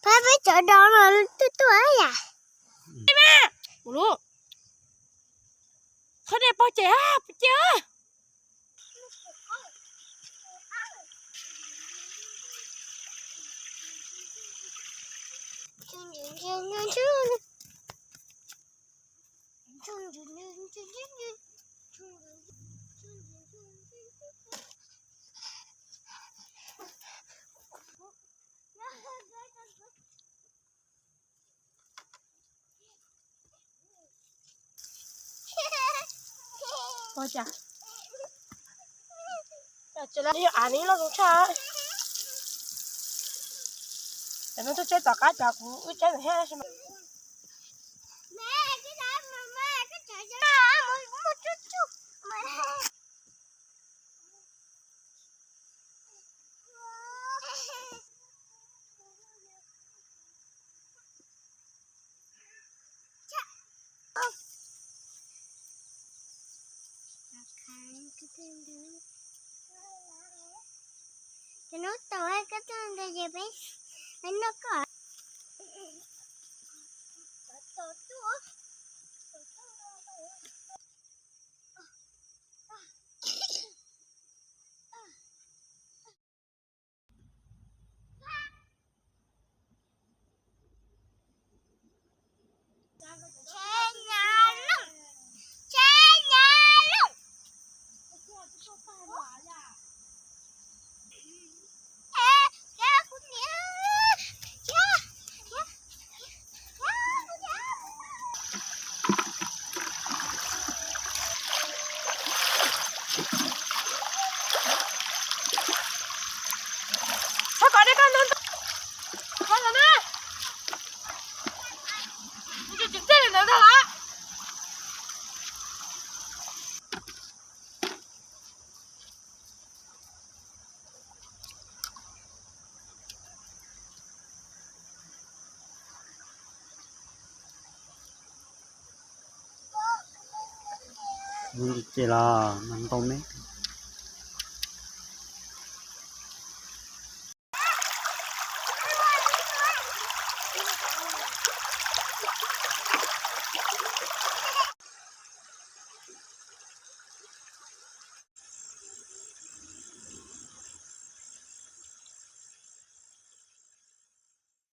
Peb, peb cov do no tuaj tuaj yam. Qhov nej pog ces, pog ces. Ua cas? Yog av ni loj zoo tshaj. Cov no tuaj tseb tom qab cov kuv wb tseb ntawm thiab. Ces hnub tau koj tuaj ntawd ces peb, peb noj koj. Txhob kov dej koj ntau ntau. Kov los na. Tsis tsis txij li ntawd ntag lawm. Ces los mas ntau me.